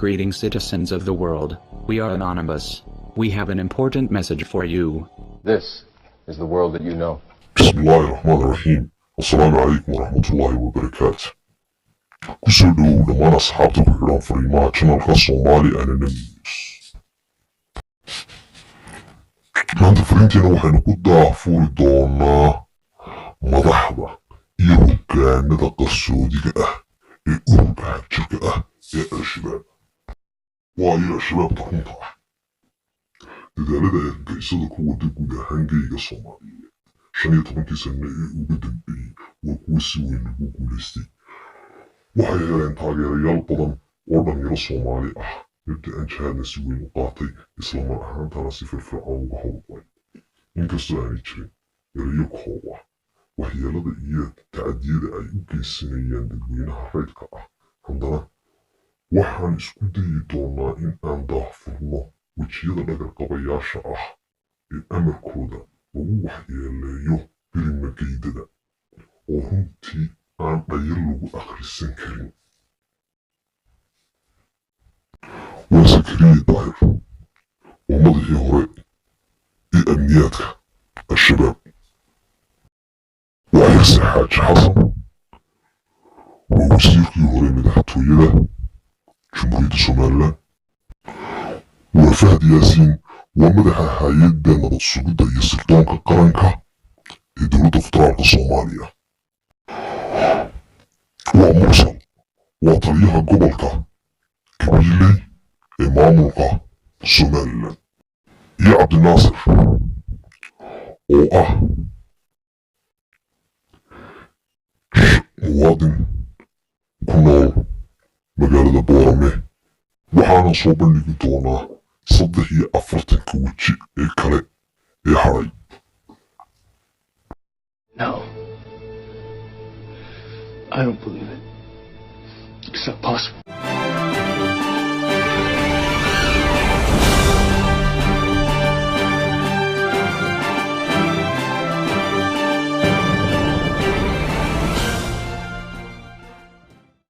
Greetings, citizens of the world. We are Anonymous. We have an important message for you. This is the world that you know. Bismillaahi Raxmaan Raxiim. Assalaamu calaykum waraxmatullaahi wabarakaatu. Kusoo dhowow dhammaan asxaabta ku xidhan fariimaha channelka Soomaali Anonymous. Maanta fariinteena waxaynu ku daahfuri doonaa madaxda iyo hogaanada qarsoodiga ah ee ururka xagjirka ah ee Al-Shabaab. Waayo Al-Shabaabta runta ah dadaalada ay argagixisada ku wada guud ahaan geyga Soomaaliyeed 15kii sano ee ugu dambeeyey waa kuwo si weyn lagu guulaystay. Waxay heleen taageerayaal badan oo dhalinyaro Soomaali ah, mabda'an jihaadna si weyn u qaatay, isla mar ahaantana si firfircoon uga howlgalay. Inkastoo aanay jirin erayo koob ah waxyeelada iyo tacadiyada ay u geysanayaan dadweynaha rayidka ah, haddana waxaan isku dayi doonaa in aan daahfurno wejiyada dhagarqabayaasha ah ee amarkooda lagu waxyeeleeyo birimageydada oo runtii aan dhayal lagu akhrisan karin. Waa Sakariye Daahir, waa madaxii hore ee amniyaadka Al-Shabaab. Waa Xirsi Xaaji Xasan, waa wasiirkii hore madaxtooyada Jamhuuriyadda Somalilan. Waa Fahad Yaasiin, waa madaxa hay-adda nabad sugidda iyo sirdoonka qaranka ee dowladda federaalka Soomaaliya. Waa Mursal, waa taliyaha gobolka Gabiley ee maamulka Somalilan. Iyo Cabdinaasir oo ah muwaadin ku nool magaalada Boorame. Waxaana soo bandhigi doonaa 43ka weji ee kale ee hadhay. No. I don't believe it. It's not possible.